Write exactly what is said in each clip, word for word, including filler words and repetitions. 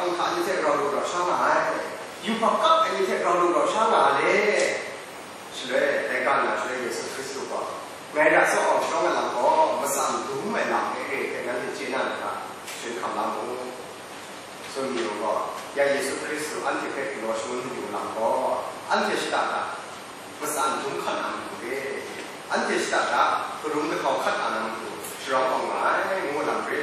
Ang hta ni hte rau lu rau sha nga ai, yubak kap ai ni hte rau lu rau sha nga ai le. Shaloi, dai ga nna shaloi Yesu Hkristu gaw, ngai ra tsaw awng shawng ai lam gaw, matsan dum ai lam hpe re hpe nanhte chye na n ga, sharin hkam la mu. Tsun mayu gaw, ya Yesu Hkristu anhte hpe galaw shangun mayu lam gaw, anhte shada hta matsan dum hkan na matu re, anhte shada hta karum kahtau hkat na matu sharawng awng nga ai, ngu lam re.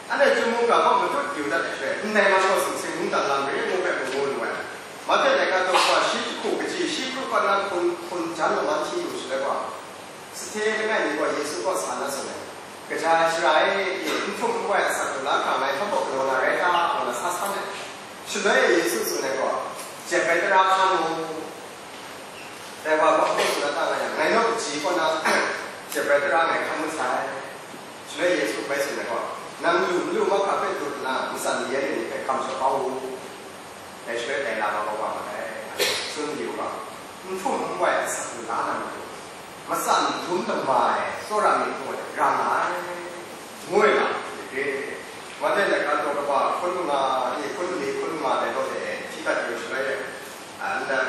Anhte chyum mungga hpawng matut yu dat ai hpe, ndai lam gaw sumsing mungdan lam re ngu hpe mu ngu lu ai. Mahte laika daw shi jahku kaji shi kru kaw na hpun, hpun jan laman hti lu shaloi gaw, sahte langai mi gaw Yesu kaw sa na tsun ai. Kaja ai shara e, n htum n wai asak lu la hkra ngai hpa baw galaw na rai ta? Ngu na sa san ai. Shaloi Yesu tsun ai gaw, jep ai tara hkang u, dai wa gaw hpung tsun na ta nga yang, ngai naw kaji kaw na jep ai tara ngai hkan mat sai. Shaloi Yesu bai tsun ai gaw, nang lu n lu mahkra hpe dut nna, matsan mayan ni hpe hkam shaw kau u. Dai shaloi dai lam gaw wa mat ai, tsun mayu ga, n htum n wai asak lu la na matu, matsan dum lama ai tsawra myit gaw ra nga ai, ngu ai lam myit re. Mahte laika daw kaba hkun nga, hkun ni hkun nga dai gaw hte hti dat yu shaloi, a, ndan,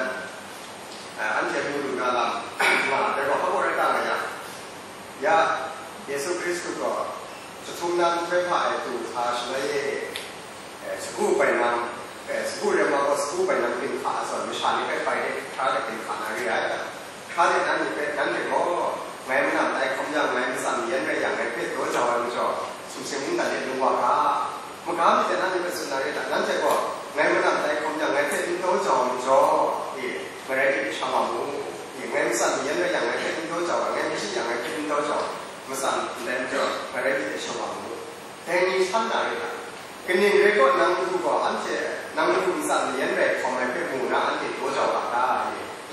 a, anhte mu lu na lam nga dai gaw hpa gaw rai ta nga yang, ya Yesu Hkristu gaw jahtum na nhtoi hpa e du sa shaloi e, e, sagu bainang, e, sagu rem wa gaw sagu bainang ginhka a zawn masha ni hpe bai de hkra de ginhka na re ai. Hkra de nanhte hpe, nanhte gaw, ngai manam tai hkawm yang, ngai matsan mayan rai yang, ngai hpe daw jau ai majaw, sumsing mungdan de lung wa ga. Maga mi hte nanhte hpe tsun na re ta? Nanhte gaw, ngai manam tai hkawm yang, ngai hpe n daw jau ai majaw, e, ngarai hte shang wa mu. E, ngai matsan mayan rai yang, ngai hpe n daw jau ai, ngai machyi yang, ngai hpe n daw jau ai, matsan ndai majaw, ngarai hte shang wa mu. Dai ni san na re ta? Kaning rai kaw, nang Madu gaw anhte, nang Madu matsan mayan rai hkawm ai hpe mu na, anhte daw jau ga ta?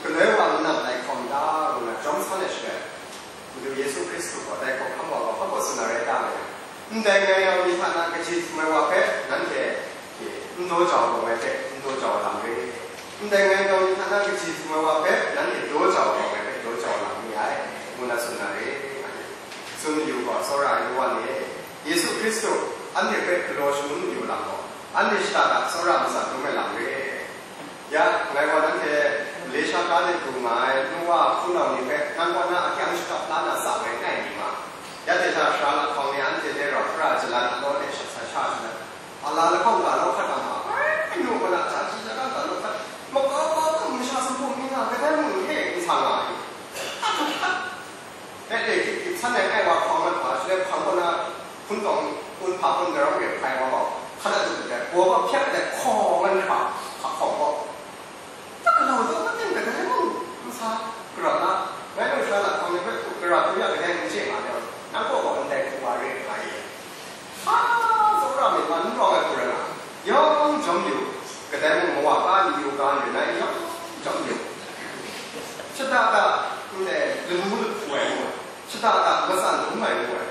Galoi wa manam tai hkawm ta? Ngu na jawm san ai shaloi, Madu Yesu Hkristu gaw dai hkawhkam wa gaw hpa gaw tsun na rai ta nga yang, ndai ngai nau ni hta na kaji htum ai wa hpe nanhte n daw jau gaw, ngai hpe n daw jau ai lam re. Ndai ngai nau ni hta na kaji htum ai wa hpe nanhte daw jau gaw, ngai hpe daw jau ai lam re ai, ngu na tsun na re. Tsun mayu gaw, tsawra ai nu wa ni, Yesu Hkristu anhte hpe galaw shangun mayu lam gaw, anhte shada hta tsawra matsan dum ai lam re. Ya, ngai gaw nanhte Malaysia ga de du nga ai nu wa hpunau ni hpe, nang kaw na akyang shakap la na tsa ngai ngai mi nga. Ya de na sara lahkawng ni anhte hte rau hkra jalan alaw de shat sa sha sha, ala lahkawng ga law hkat a ma, ai, nu kaw na ja ji ja ga ga law hkat, makau kau hkam masha sumpu mi nga, kadai mung hte n sa nga ai. Dai le hkyip hkyip san ai kai wa hkawng mat hpa, shaloi hpang kaw na hpun tawng hpun hpa hpun daram re hpai wa gaw, hkan a tup let, baw gaw hpyak let, hkaw ngan hkra, hka hkawng gaw, tak galau taw, aten kadai mung n sa, gara na, ngai nang sha na hkawng ni hpe gara hkru ya kadai n chye nga yang, nang kaw gaw ndai hku wa re nga ye. A, tsawra myit hpa n rawng ai hku rai nga, yawng jawm yu, kadai mung mawa ka n yu ga n yu na, yawng jawm yu. Shada da, ndai lanu lahku ai ngu ai, shada da matsan dum ai ngu ai.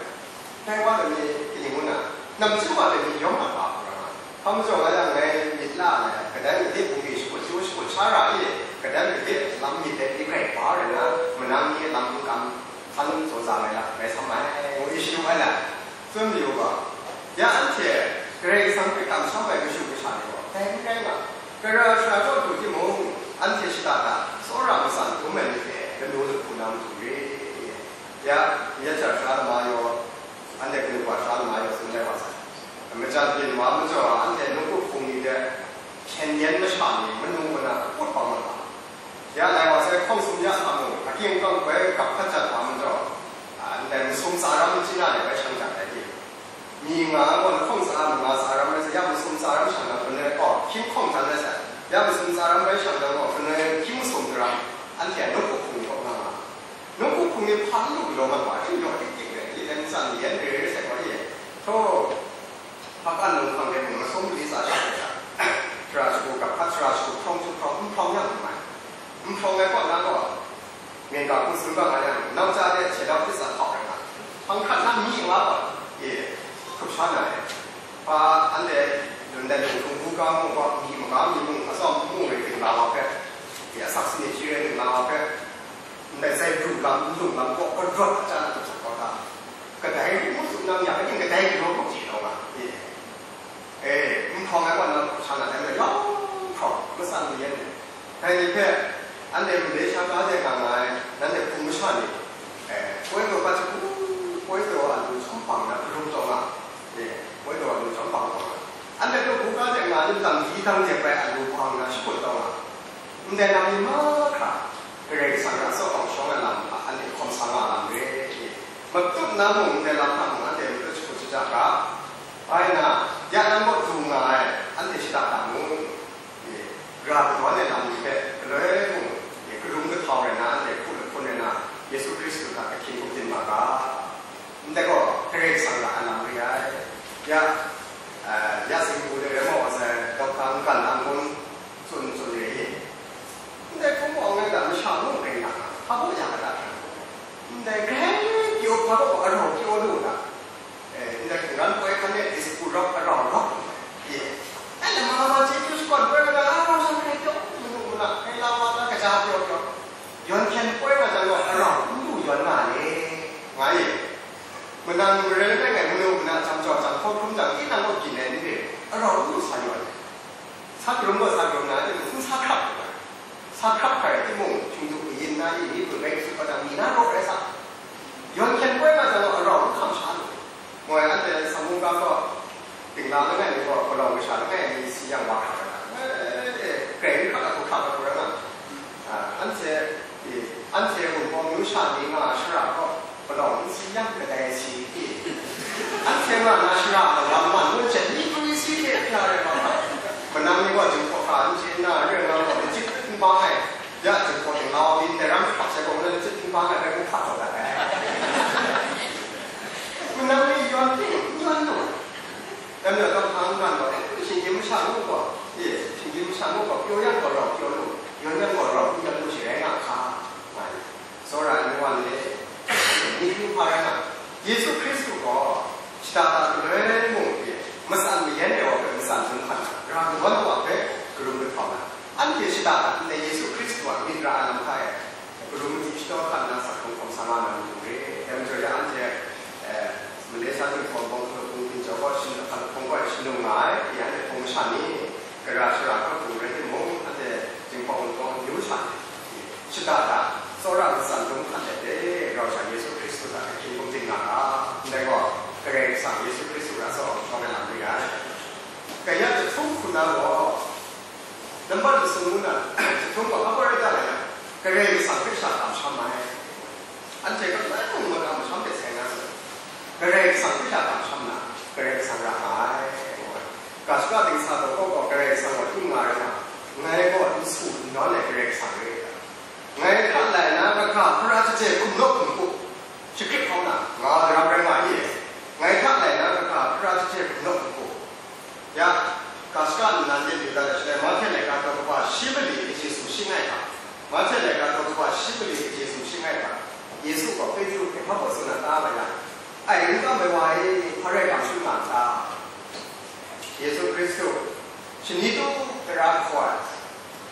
Dai wa lani kaning ngu na, namchyu wa lani yawng a hpa hku rai nga. Hpa majaw nga yang ngai myit la ai, kadai made bungli shakut shagu shakut sha ra i, kadai made lam myit dai ni hkrai hpa rai na, manang ni lam n kam, hpa num tsaw za ngai la, ngai sam ai, ngu i shadu ai la, tsun mayu ga, ya anhte Karai Kasang hpe kamsham ai kashu kasha ni gaw, dai n rai nga, gara shara kaw du timung, anhte shada da, tsawra matsan dum ai ni hte lanu lahku na matu re. Ya, ya ja sara lama yaw, anhte kanu wa sara lama yaw tsun ai wa sai. Majan byin wa majaw, anhte nawku hpung ni hte hpyen yen masha ni manu mana kut bang mat wa. Ya lai wa sai, hkawng sum ya hta mung, akying kawng bai gap hkat jat wa majaw, a, ndai masum tsaram chyeju de bai shang jat ai hte, mi nga ai gaw, lahkawng tsaram, ma tsaram rai sai, ya masum tsaram shang dang, hpyen ai gaw, hkying hkawng jan ai sai, ya masum tsaram bai shang dang gaw, hpyen ai hkying masum daram, anhte a nawku hpung ni kaw nga nga. Nawku hpung ni hpa n lu galaw mat wa, hkying yawng hkying hkying rai, hkying rai matsan mayan re re sai gaw e. Htaw, Hpakan nunghkang de mung masum mali tsa sha ai sha, sara shagu gap hkat, sara shagu hprawng htu hprawng, n hprawng yang n mai. N hprawng ai kaw na gaw, myen ga hku tsun ga nga yang, nau ja de hte dau hpyit tsat hkau rai nga, hpang hkrat na myi nga gaw, e, hkrup sha na ai. Hpa anhte lun dai lung hkrung hkungga mung gaw, myi maga mi mung, atsawm mung rai ting la wa hpe, e, asak sanit shi rai ting la wa hpe, ndai zai lu lam, lung lam gaw, karawt a chya na hkrup sat kau ta? Kadai ngu tsun nang ya, kaning kadai galaw gaw chye taw nga, e. E, n hprawng ai gaw, Dai ni hpe, anhte Malaysia ga de nga nga ai, nanhte Hpung masha ni, eh, poi taw ga shagu, poi taw a lu chyawm bang na, hkarum taw nga, eh, poi taw a lu chyawm bang taw nga. Anhte kabu ga de nga ai, lam di dang de bai a lu bang na, shakut taw nga. Ndai lam ni mahkra, Karai Kasang ra tsawk awng shawng ai lam hta, anhte hkawm sa nga lam re, eh, matut na mung, ndai lam hta mung, anhte matut shakut shaja ga, bai na, ya nang kaw du nga ai, anhte shada da mu. Ra kaba ai lam ni hpe galoi mung, karum kahtau rai na, anhte hku lahkun rai na, Yesu Hkristu hta ahkying hkrum din ma ga. Ndai gaw, Karai Kasang ra a lam re ai. Ya, eh, ya singgu de rai maw, wa sai, Dokta Nkan Anggun tsun tsun re i. Ndai hpung gaw ngai hta masha mung rai nga, hpa baw ya ga da hkra. Ndai grai pyaw hpa baw arau pyaw lu ga. Eh, ndai hkungran poi hkan e dispute rau, arau rau. Ye. Ai, lama lama chyeju shakawn poi na, a, rau sha hkrai pyaw, manu mana, ai, lama na kaja pyaw pyaw. Yawn hkyen poi na jang gaw, arau n lu yawn nga le, nga ye. Manang maren langai ngai, manu mana, jam jau, jam hkaw hkrum jang, tinang gaw byin ai n re, arau n lu sa yawn. Sa krum gaw sa krum na, tinang hkum sa hkrap lu ai. Sa hkrap hkrai timung, htingdu kayin na, i mi hpun rai su hpa jang, mi na raw rai sa. Yawn hkyen poi nga jang gaw, arau n hkam sha lu. Moi anhte Samu ga gaw, dingla langai mi gaw, galaw masha langai mi si yang wa hkra ai. Eh, eh, grai n hkra ai, hku hkra ai, hku rai nga. Ah, anhte, eh, anhte Wunpawng amyu sha ni nga shara gaw, galaw n si yang kadai si, eh. Anhte nga na shara gaw, lam man ngun jet ni kru si hte hpya rai wa hkra. Manang ni gaw, jinghpaw hkra n chye nna, re nga gaw, lachyit n bang ai. Ya, jinghpaw dingla wa mi ndai ram hkap sai gaw, lachyit n bang ai rai, hku hkap taw dat ai. Manang ni yawn ting, yawn lu. Dai majaw, Dokta Nkan gaw, shinggyim masha ngu gaw, e, shinggyim masha ngu gaw, pyaw yang gaw rau pyaw lu, yawn yang gaw rau n yawn lu shi rai nga hka, nga ai. Tsawra ai nu wa ni, ni hpa rai nga, Yesu Hkristu gaw, shada da galoi mung, e, matsan mayan ai wa hpe matsan dum hkan na, ra kadawn ai wa hpe karum kahtau na, anhte shada da ndai Yesu Hkristu a myit ra ai lam hta e, Karum madi shadaw hkan na, sa hkrung hkawm sa nga na matu re. Dai majaw ya anhte, eh, Malaysia Jinghpaw Wunpawng hpung byin jau gaw, shin-, hpang hpung gaw shanung nga ai, ya anhte hpung masha ni, gara shara hkawhkung rai timung, anhte Jinghpaw Wunpawng amyu sha ni, shada da, tsawra matsan dum hkan let de, rau sha Yesu Hkristu hta ahkying hkrum din nga ga, ndai gaw, Karai Kasang Yesu Hkristu hta tsawra shawng ai lam re ai. Kaya jahtum hku na gaw, Nambat masum ngu na, jahtum gaw hpa rai ta lai na, Karai Kasang hpe sha kamsham ai. Anhte kabai mung makam masham hte sai nga sai. Karai Kasang hpe sha kamsham na, Karai Kasang ra nga ai, ngu ai. Ga shaka dingsa taw kaw gaw Karai Kasang gaw hkying nga rai na, ngai gaw n su n nawn ai Karai Kasang re ai. Ngai hta lai na, kaga hpara jaje hkum law hkum hku, shagrit hkau na, nga daram rai nga i. Ngai hta lai na, kaga hpara jaje hkum law hkum hku. Ya, ga shaka nnan de lu dat ai shaloi, Mahte laika daw kaba shi mali kaji sumshi ngai hta, Mahte laika daw kaba shi mali kaji sumshi ngai hta, Yesu gaw Petru hpe hpa baw tsun na ta ma yang, ai n kam ai wa e, hpa rai kam shut nga n ta? Yesu Hkristu, shani tu tara hkaw ai,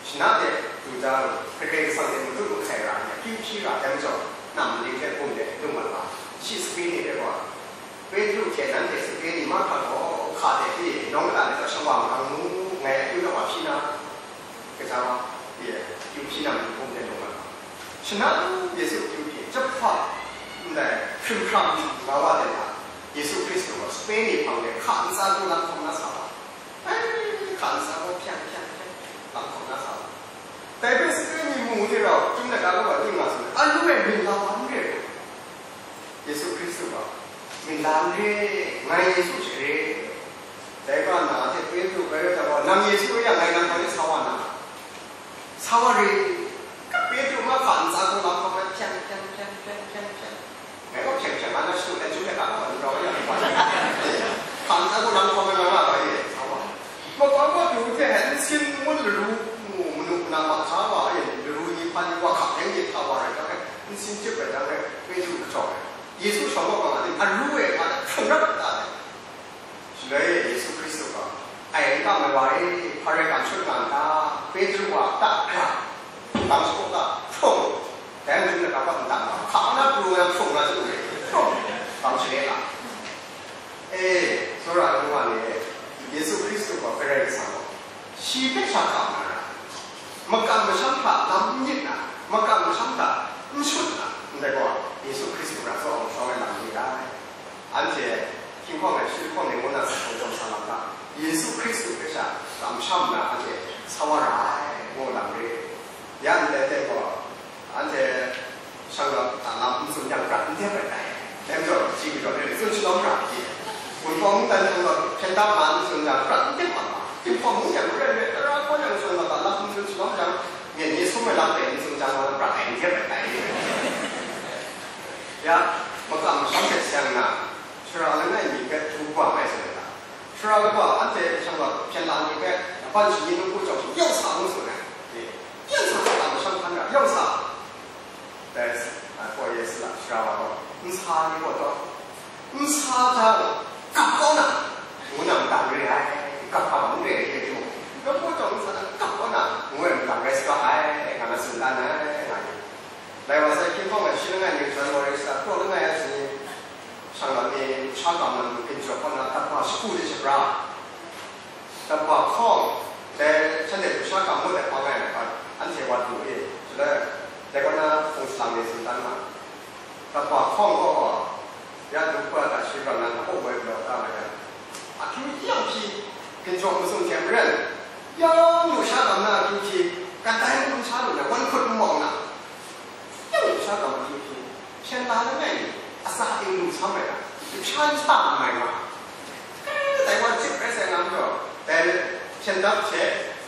shana de du ja lu, Karai Kasang de matut mahkai ra ai, akyu hpyi ra ai majaw, nam maning hte bum de lung mat wa, shi sape ni hpe gaw, Petru hte nanhte sape ni mahkra gaw, hka de pyi, nawng kata de taw shawang hkang mu, ngai akyu na wa hpyi na, kaja wa, pyi, akyu hpyi na matu hpung de lung mat wa. Shana Yesu akyu hpyi, jahpa, ndai, hkrim hkram nga wa de na, Yesu Hkristu gaw sape ni hpang de hka ntsa du lam hkawm na sa wa. Ai, hka ntsa gaw hpyang hpyang hpyang, lam hkawm na sa wa. Dai hpe sape ni mu hte rau, chyum laika kaw wa ning nga sa, alu e myit la wa n re. Yesu Hkristu gaw, myit la n re, ngai Yesu she re. Dai ga na hte Petru bai rai jang gaw, nang Yesu rai yang, ngai nang hpang de sa wa na, sa wa re. Petru ma hka ntsa gaw lam hkawm ai, hpyang hpyang hpyang hpyang hpyang hpyang. Ngai gaw hpyeng hpyeng a na shadu let chyum let a kaw n rau ya, hpa hkan a gaw lam hkawm ai nga nga ga ye, sa wa. Makam gaw du hte nsin ngun laru, manu mana ma hkra wa e, laru ni hpa ni wa hkap teng ni hta wa rai jang e, nsin chyip ai jang e, Petru kachawng ai. Yesu shawng gaw nga ni, aru e, hpa hte hpung rap da ai. Shaloi Yesu Hkristu gaw, ai n kam ai wa e, hpa rai kam shut nga n ta? Petru a ta hkra, hkungkam shagu ta hkrung, dai mung na ga hpa n ta nga, hka na pru na hkrung na chyu re, hkrung, kam share la. E, tsawra ai wa ni e, Yesu Hkristu gaw Karai Kasang gaw, shi hpe sha kam na ra, Makam masham hta lam n myit na, makam masham hta n shut na, ndai gaw, Yesu Hkristu hkra tsaw ai lam ni rai. Anhte hkying hkawng ai shi hkawng ni ngu na sa hkawng sa lam hta, Yesu Hkristu hpe sha kamsham na anhte sa wa ra ai, ngu lam re. Ya ndai hte gaw, anhte shang lam, a, lam n tsun yang prat n dep ai tai. Dai majaw, shi majaw, dai tsun shalawm ra ai. Gun hpawng mungdan shang gaw, hpyen dam ma n tsun yang prat n dep ma ma. Hpyen hpawng mung yang rai rai, tara hkaw yang shang gaw, lam n tsun shalawm yang, myen ni sum ai lam dai n tsun yang, prat ai n dep ai tai. Ya, makam masham hte seng na, sara langai mi hpe du wa ai sa ai ta. Sara kaba anhte shang gaw, hpyen la ni hpe, ban shani ngu jawng, yawng sa ngu tsun ai. Yawng sa, makam masham hkan ra, yawng sa. Dai, a, four years la sara wa gaw, n sa ni gaw taw, n sa jang, kap kau na, ngu na madan re ai, kap hpa n re ai hte mung, nang gaw taw n sa jang, kap kau na, ngu ai madan rai saga ai, nga na tsun dan ai, nga ni. Lai wa sai, hkying hpawng ai shi langai mi, January sa, pro langai ai shi ni, shang lam ni, sha kam lam ni, ginjawk kaw na, kap hpa shagu de shabra. Kap hpa hkawng, dai shanhte lusha kam ngut ai hpang e, anhte wat lu i, shaloi, dai kaw na hpung salang ni tsun dan ma, kap hpa hkawng gaw, ya du hpa hta shi rawt na, hpaw woi galaw da nga yang, akyu yang hpyi, ginjawng masum hte maren, yang lusha kam na akyu hpyi, kadai n sha lu na, wan hkut n mawng na, Yawng sha gam hpyi hpyi, hpyen la langai mi, aza ing lu sam ai ga, shan sha n mai wa. Dai wa chyip rai sai na majaw, dai hpyen dap hte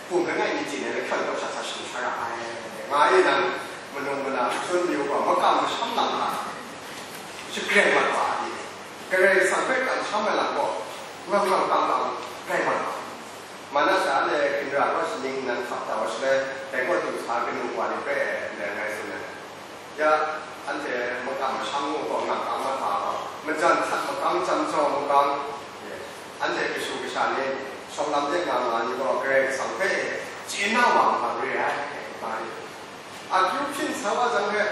bum langai mi chyin ai lahkyen gaw sha sa shagu sha ra ai, nga e nang, manung mana, hpyen mayu gaw, makam masham lam hta, shagreng mat wa ai, Karai Kasang hpe kamsham ai lam gaw, ngang ngang tang tang rai mat wa ai. Manasha le ginra gaw shaning nnan hkap da wa shaloi, dai gaw du sa kanu wa ni hpe ndai ngai tsun ai. Ya, anhte makam masham ngu gaw ngam kang mahta gaw, majan htat makam, jam jau makam, anhte kashu kasha ni, shawng lam de nga nga ni gaw Karai Kasang hpe chye na wa makam re ai, nga ni. Akyu hpyin sa wa jang hpe,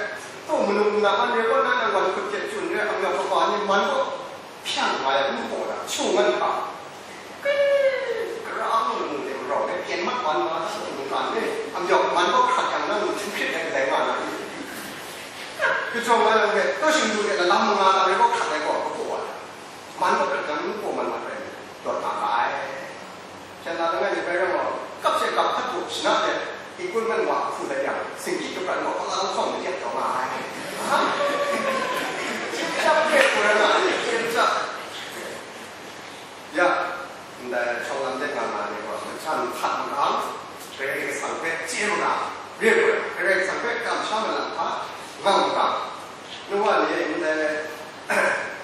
taw manung nna an re kaw na, nang wan hkut hte chun re, amyawk kaba ni man gaw, hpyan nga yang, n hpaw da, chung nga hpa. Kai, karang lamu de marau de, pyen mat wan nga da, mungkan de, amyawk man gaw hkrat yang, nang hkrit ai kadai nga na ni? Kachyawng nga yang hpe, taw shingdu de lalam nga na re gaw hkrat ai gaw, kapaw wa da. Man gaw hkrat yang, n hpaw man mat rai, dawt nga ga ai. Hpyen la langai mi bai rai gaw, kap she kap hkat bu shana de, ikun man wa hku dat yang, singkyi kapran gaw, alang hkawng makyat taw nga ai. Chyip chyap hpe hku rai nga ai, chyip chyap. Ya, ndai shawng lam de nga nga ni gaw, majan htat makam, Karai Kasang hpe chye makam, re ai, Karai Kasang hpe kamsham ai lam hta, nga makam. Nu wa ni, ndai,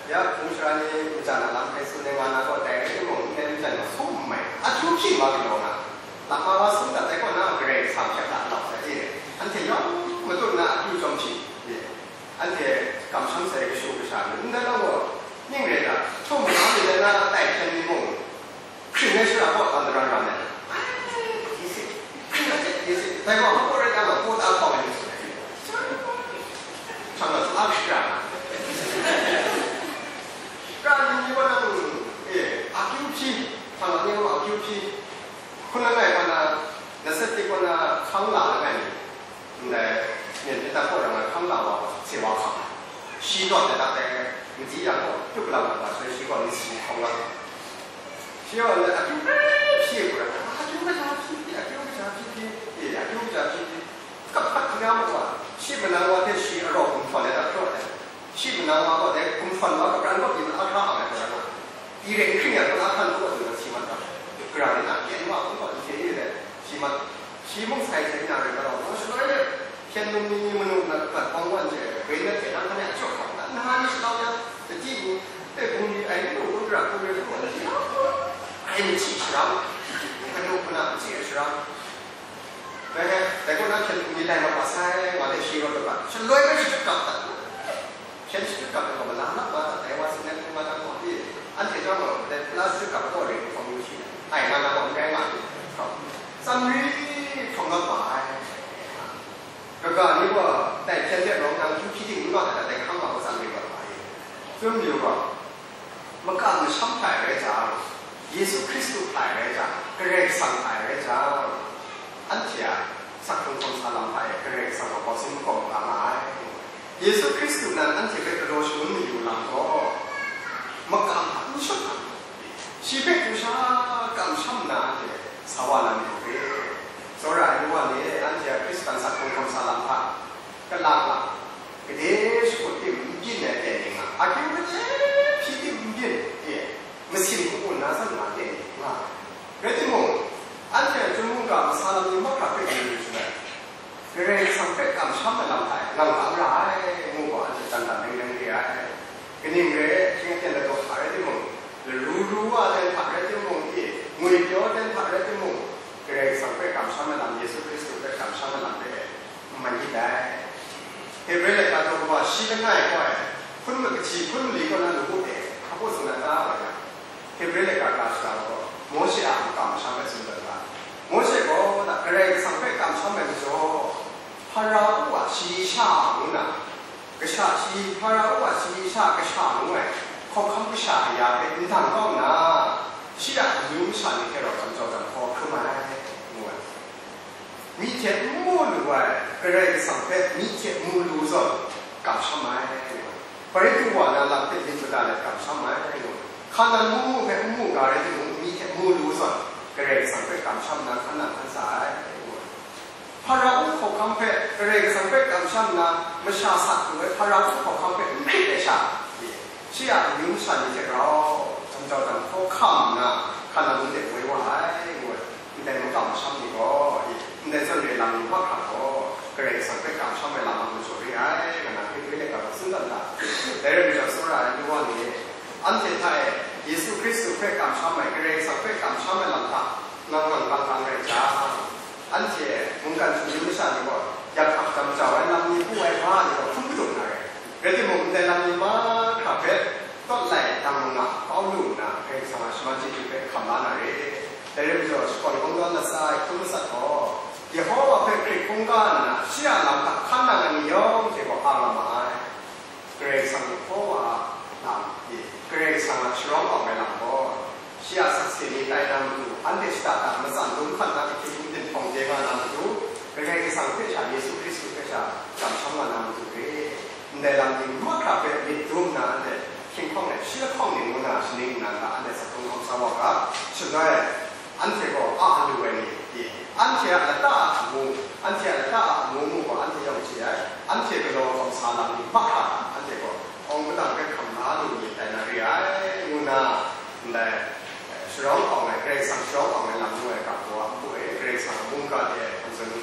Ya, hpung sara ni majan a lam hpe tsun ai nga na gaw, dai rai timung, ndai majan gaw sum n mai, akyu hpyi wa galaw nga, lama wa sum dat ai kaw na, Karai Kasang hpe la lau sai e, anhte yawng matut na akyu chyawm hpyi, e, anhte kamsham sai kashu kasha ni, ndai lam gaw, ning rai na, htum hkam ni rai na, tai hpyen ni mung, Hkring ai shara gaw, an daram ram ai. Isi, hkring ai hte, isi, dai gaw, hpa rai yang, hpa ta hkawng ai ni. Shang na, a hkra. Hkra ni ni wa nang, e, akyu hpyi, shang na ni wa akyu hpyi. Hkun langai hpa na, na sat tik wa na, hkang la langai ni. Ndai, myen hpe tat kaw ra nga hkang la wa, se wa hkam ai. Shi gaw, dai, dai, madi yang gaw, tup lam wa, shaloi shi gaw, ni si hkawng la. Shi gaw, ndai, akyu hpyi hpyi, akyu kaja hpyi hpyi, akyu kaja hpyi hpyi, e, akyu kaja hpyi hpyi. Kap hkat hkam wa, shi manang wa hte shi araw kumhpawn ai dak hkrawt ai. Shi manang wa gaw dai gumhprawn wa kabran kaw byin ahkra ang ai hkra nga, pyi ren hkring ai hkra hkan kaw du na si mat ga, gara ni na pyen wa hkun kaw n hte ni let si mat, shi mung sai hte na rai ga rau, shaloi de, hpyen num ni ni manu na gat bang wan jai, grai na hte na hkan ya jaw hkawng na, na ni shalau ya, tati ni, dai bungli ai ni mung kun ra kun rai hkun wa na, ai machyi sharam, kanu kuna machyi ai sharam. Dai, dai kaw na hpyen hpung ni lai mat wa sai, wa de shi rawt lu ga, shaloi bai shachyut kap dat. Hpyen shachyut kap ai gaw, malam lap wa dat, dai wa sin ai hpung wa dat gaw, i, anhte chyawm gaw, dai pla shachyut kap ai gaw, ring hpawng yu shi ai, ai nga na gaw, n rai nga ai, hkawm, tsam ri hkawm lawt wa ai. Kaga ni gaw, dai hpyen de rawng nang, hkyu hpyi ting n mat ai, dai hkang wa gaw, tsam ri lawt wa ai. Chyum yu gaw, Makam masham hta e rai jang, Yesu Hkristu hta e rai jang, Karai Kasang hta e rai jang, anhte a Asak hkrung hkawm sa lam hta e Karai Kasang a bawsin makawm nga nga ai. Yesu Hkristu nan anhte hpe galaw shangun mayu lam gaw, makam hta n shut ai. Shi hpe hkrung sha kamsham nna anhte sa wa na mayu re. Tsawra ai nu wa ni, anhte a Hkristan asak hkrung hkawm sa lam hta, kalak la, gade shakut tim n byin ai ten ni nga, akyu gade hpyi tim n byin, e, masin hku na san nga ten ni nga. Rai timung, anhte a chyum mungga masa lam ni mahkra hpe yu yu shaloi, Karai Kasang hpe kamsham ai lam hta e ngang hkang ra ai, ngu gaw anhte dan dan reng reng re ai. Kaning re ai, shing aten ladaw hta rai timung, laru ru wa aten hta rai timung, e, ngwipyaw aten hta rai timung, Karai Kasang hpe kamsham ai lam, Yesu Hkristu hpe kamsham ai lam hpe n man lit ai. Hebre laika daw kaba shi langai gaw ai, hpun makaji hpun mali kaw na lu wu de, hpa baw tsun na ta, nga yang, Hebre laika ga shara gaw, Mawshe a makam masham hpe tsun dat ga, Mawshe gaw na Karai Kasang hpe kamsham ai majaw, Hparau a shayi sha ngu na, kasha shi, Hparau a shayi sha kasha ngu ai hkawhkam kasha aya hpe n dang kau nna, shi a amyu masha ni hte rau jam jau jam hkaw hkrum ai, ngu ai. Myi hte n mu lu ai Karai Kasang hpe myi hte mu lu zawn, kamsham ai, ngu ai. Paritu wa na lam hpe myit mada let kamsham ai, ngu ai. Hkanan mungmu hpe n mu ga rai timung, myi hte mu lu zawn, Karai Kasang hpe kamsham na hkan na hkan sa ai, ngu ai. Hparau hkawhkam hpe Karai Kasang hpe kamsham nna, masha sat lu ai Hparau hkawhkam hpe n hkrit ai sha, shi a amyu masha ni hte rau, jam jau jam hkaw hkam nna, hkan na mung de woi wa ai, ngu ai. Ndai makam masham ni gaw, ndai zawn re lam ni mahkra gaw, Karai Kasang hpe kamsham ai lam a majaw re ai, nga na Hebre laika gaw tsun dan da. Dai rai majaw, tsawra ai nu wa ni, anhte hta e Yesu Hkristu hpe kamsham ai, Karai Kasang hpe kamsham ai lam hta, nang nang bang bang rai jang, anhte mungkan htingnu masha ni gaw, yak hkap jam jau ai lam ni, pu ai hpa ni gaw hkrum kadu na rai. Rai timung, ndai lam ni mahkra hpe tawt lai dang nga kau lu nna, Karai Kasang a shaman chyeju hpe hkam la na re. Dai rai majaw, shakawn kungdawn latsa ai hkun matsat gaw, Yehova hpe hkrit hkungga nna, shi a lam hta hkan nang ai ni yawng hte gaw a nga ma ai. Karai Kasang hpaw wa a lam, Karai Kasang a sharawng awng ai lam gaw, shi a sakse ni tai na matu, anhte shada hta matsan dum hkan na ahkying hpung dinghpawng de nga na matu, Karai Kasang hpe sha, Yesu Hkristu hpe sha, kamsham nga na matu re. Ndai lam ni mahkra hpe myit dum nna, anhte hkying hkawng let shi lahkawng ni ngu na shaning nnan hta anhte asak hkrung hkawm sa wa ga, shaloi, anhte gaw a lu ai ni, anhte a lata a amu, anhte a lata a amu mu gaw anhte yawng chye ai, anhte galaw hkawm sa lam ni mahkra hta anhte gaw awng malang hpe hkam la lu ni tai na re ai, ngu nna, ndai, eh, sharawng awng ai, Karai Kasang sharawng awng ai lam ngu ai ga gaw, a matu e Karai Kasang a mungga de hkam tsun lu